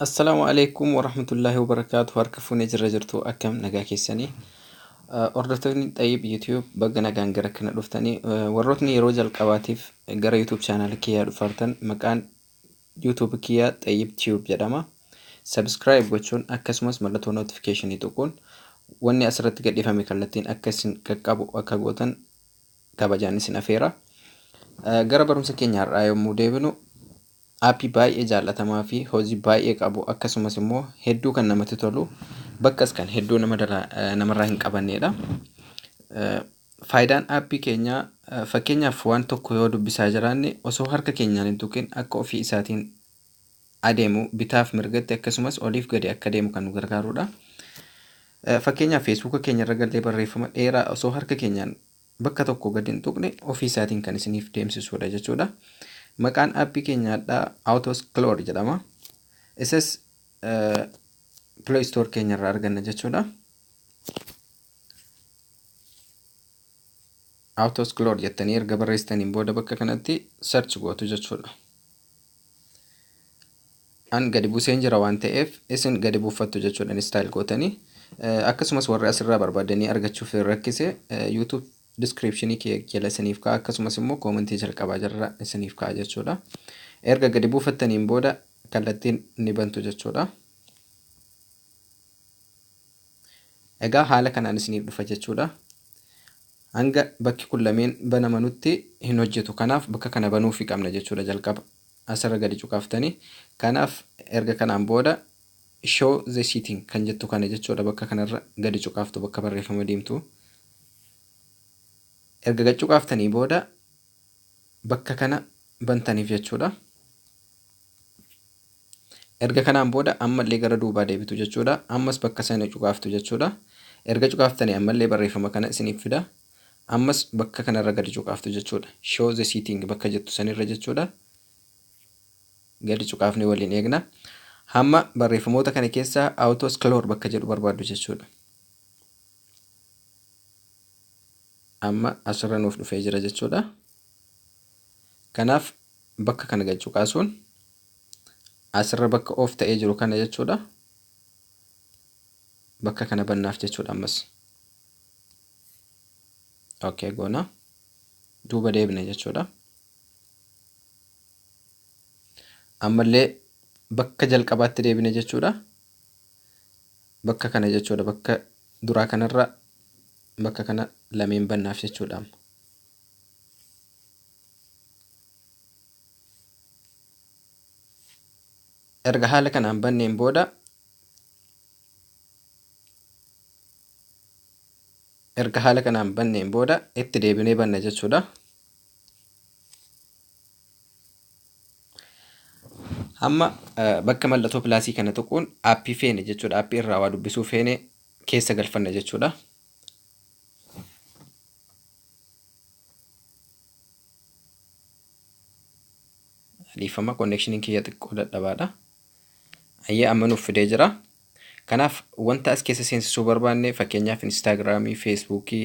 Assalaamu alaikum warahmatullaahi wabarakaatu. Harka fuunee jirra jirtu, akkam nagaa keessanii? Hordoftoonni Xayyib YouTube, baga nagaan gara kana dhuftanii. Warrootni yeroo jalqabaatiif gara YouTube chaanala kiyyaa dhufartan, maqaan YouTube kiyyaa Xayyib Tube jedhama. Subscribe gochuun akkasumas mallattoo notificationii tuquun wanni asirratti gadhiifame kallattiin akka isin qaqqabu akka gootan kabajaan isin afeera. Gara barumsa keenya har'aa yommuu deebinu, aappii baay'ee jaallatamaa fi hojii baay'ee qabu, akkasumas immoo hedduu kan namatti tolu, bakkas kan hedduu namarraa hin qabannedha. Faayidaan aappii keenyaa, fakkeenyaaf waan tokko yoo dubbisaa jiraanne, osoo harka keenyaan hin tuqin akka ofii isaatiin adeemu, bitaaf mirgatti akkasumas oliif gadi akka deemu kan nu gargaarudha. Fakkeenyaaf Feesbuuka keenya irra gallee barreeffama dheeraa osoo harka keenyaan bakka tokko gadi hin tuqne ofii isaatiin kan isiniif deemsisudha jechuudha. Maqaan aappii keenyaadhaa Autoscroll jedhama. Isas Play Store keenya irraa arganna jechuudha. Autoscroll jettanii erga barreessitaniin booda bakka kanatti search gootu jechuudha. An gadi buuseen jira waan ta'eef isin gadi buufattu jechuudha, install gootanii. Akkasumas warri asirraa barbaadanii argachuuf rakkise, YouTube descriptionii kee jala isiniif ka'a, akkasumas immoo koomentii jalqabaa jala isiniif ka'a jechuudha. Erga gadi buufattaniin booda kallattiin ni bantu jechuudha. Egaa haala kanaan isiniif dhufa jechuudha. Hanga bakki kun lameen banamanutti hin hojjetu. Kanaaf bakka kana banuufii qabna jechuudha jalqaba. Asirra gadi cuqaaftanii. Kanaaf erga kanaan booda show the setting kan jettu kana jechuudha, bakka kanarra gadi cuqaaftu, bakka barreeffama diimtuu. Erga gad cuqaaftanii booda bakka kana bantaniif jechuudha. Erga kanaan booda ammallee gara duubaa deebitu jechuudha. Ammas bakka sana cuqaaftu jechuudha. Erga cuqaaftanii ammallee barreeffama kana isiniif fida. Ammas bakka kanarra gadi cuqaaftu jechuudha. Show the setting bakka jettu sanirra jechuudha. Gadi cuqaafnee waliin eegna. Hamma barreeffamoota kana keessaa auto scroll bakka jedhu barbaaddu jechuudha. Amma asirra nuuf dhufee jira jechuudha. Kanaaf bakka kana gadi cuqaasuun asirra bakka off ta'ee jiru kana jechuudha. Bakka kana bannaaf jechuudha ammas. Okay goona. Duuba deebine jechuudha. Ammallee bakka jalqabaatti deebine jechuudha. Bakka kana jechuudha, bakka duraa kanarra bakka kana lameen bannaaf jechuudha amma. Erga haala kanaan banneen booda, erga haala kanaan banneen booda itti deebinee banna jechuudha. Amma bakka mallattoo pilaasii kana tuquun aappii feene jechuudha. Aappii irraa waa dubbisuu feene keessa galfanna jechuudha. Dhiifama, konneekshiniin kiyya xiqqoo dadhabaadha. Ayyee, amma nuuf fidee jira. Kanaaf wanta as keessa seensisuu barbaanne, fakkeenyaaf Instaagiraamii, Feesbuukii,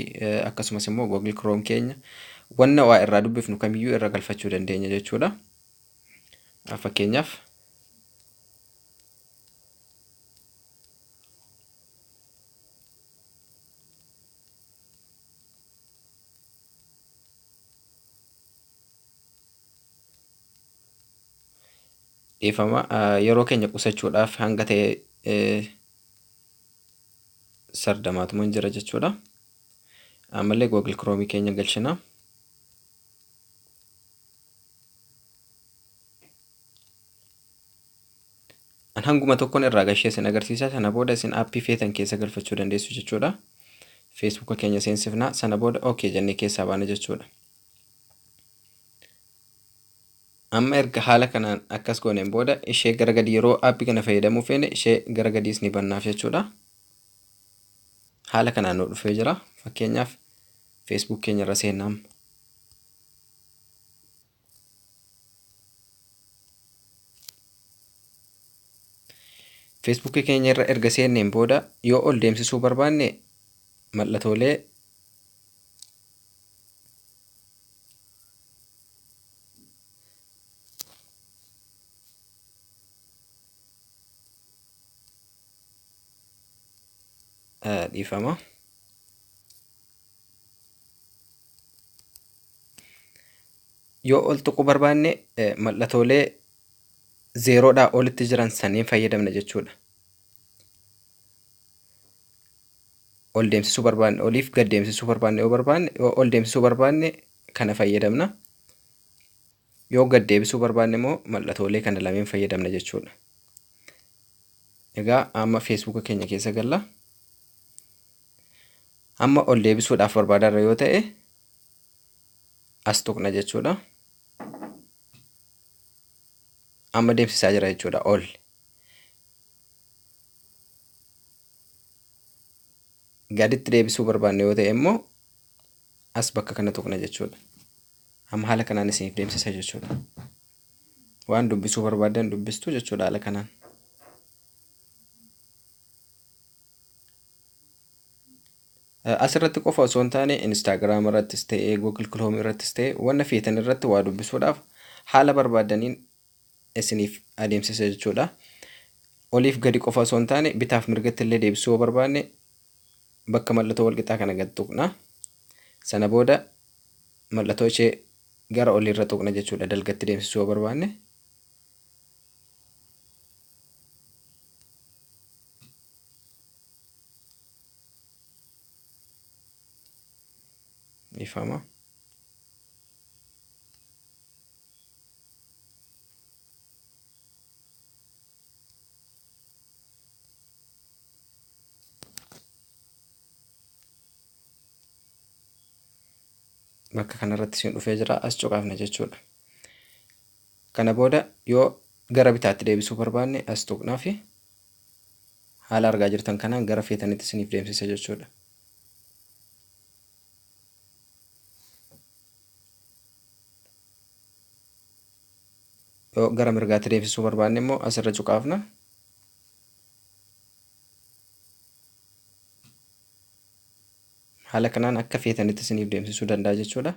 akkasumas immoo Google Chrome keenya, wanna waa irraa dubbifnu kamiyyuu irra galfachuu dandeenya jechuudha. Fakkeenyaaf dhiifama, yeroo keenya qusachuudhaaf hanga ta'e sardamaatuma hin jira jechuudha. Ammallee Google Chrome keenya galchina. An hanguma tokkoon irraa gashee isin agarsiisa. Sana booda isin aappii feetan keessa galfachuu dandeessu jechuudha. Feesbuuka keenya seensifna. Sana booda OK jennee keessaa baana jechuudha. Amma erga haala kanaan akkas gooneen booda ishee gara gadi, yeroo aappii kana fayyadamuu feene, ishee gara gadiis ni bannaaf jechuudha. Haala kanaan nu dhufee jira. Fakkeenyaaf Facebook keenya irra seenna amma. Facebook keenya irra erga seenneen booda yoo ol deemsisuu barbaanne mallatoolee Dhiifama. Yoo ol tuquu barbaanne mallatoolee zeeroodhaa olitti jiran saniin fayyadamna jechuudha. Ol deemsisuu barbaanne oliif gad deemsisuu barbaanne yoo barbaanne yoo ol deemsisuu barbaanne kana fayyadamna. Yoo gad deebisuu barbaanne immoo mallatoolee kana lameen fayyadamna jechuudha. Egaa amma Feesbuuka keenya keessa galla. Amma ol deebisuudhaaf barbaadarra yoo ta'e as tuqna jechuudha. Amma deemsisaa jira jechuudha ol. Gaditti deebisuu barbaanne yoo ta'e immoo as bakka kana tuqna jechuudha. Amma haala kanaan isiniif deemsisa jechuudha. Waan dubbisuu barbaaddan dubbistu jechuudha haala kanaan. Asirratti qofa osoo hin taane Instagram irrattis ta'ee Google Chrome irrattis ta'ee wanna feetan irratti waa dubbisuudhaaf haala barbaaddaniin isiniif adeemsisa jechuudha. Oliif gadi qofa osoo hin taane bitaaf mirgatti illee deebisuu yoo barbaanne bakka mallattoo walqixaa kana gad tuqna. Sana booda mallattoo ishee gara oliirra tuqna jechuudha dalgatti deemsisuu yoo barbaanne. Dhiifama. Bakka kanarratti isin dhufee jira as cuqaafna jechuudha. Kana booda yoo gara bitaatti deebisuu barbaanne as tuqnaa fi haala argaa jirtan kanaan gara feetanitti isiniif deemsisa jechuudha. Yoo gara mirgaatti deemsisuu barbaanne immoo asirra cuqaafna. Haala kanaan akka feetanitti isiniif deemsisuu danda'a jechuudha.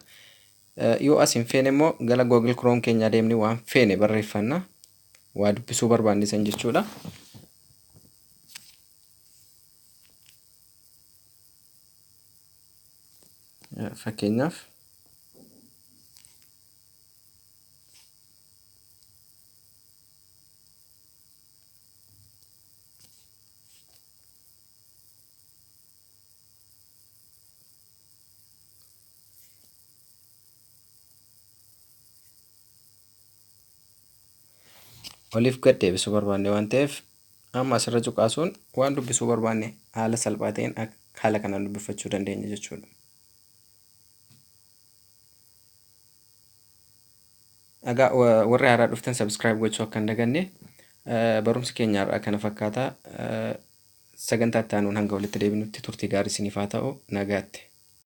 Yoo as hin feene immoo gara Google Chrome keenyaa deemnee waan feene barreeffanna. Waa dubbisuu barbaanne san jechuudha. Fakkeenyaaf Oliif gad deebisuu barbaanne waan ta'eef amma asirra cuqaasuun waan dubbisuu barbaanne haala salphaa ta'een haala kanaan dubbifachuu dandeenya jechuudha. Egaa warri haaraa dhuftan subscribe gochuu akka hin daganne barumsi keenya har'aa kana fakkaata. Sagantaa itti aanuun hanga walitti deebinutti turtii gaarii isiniif haa ta'u. Nagaatti.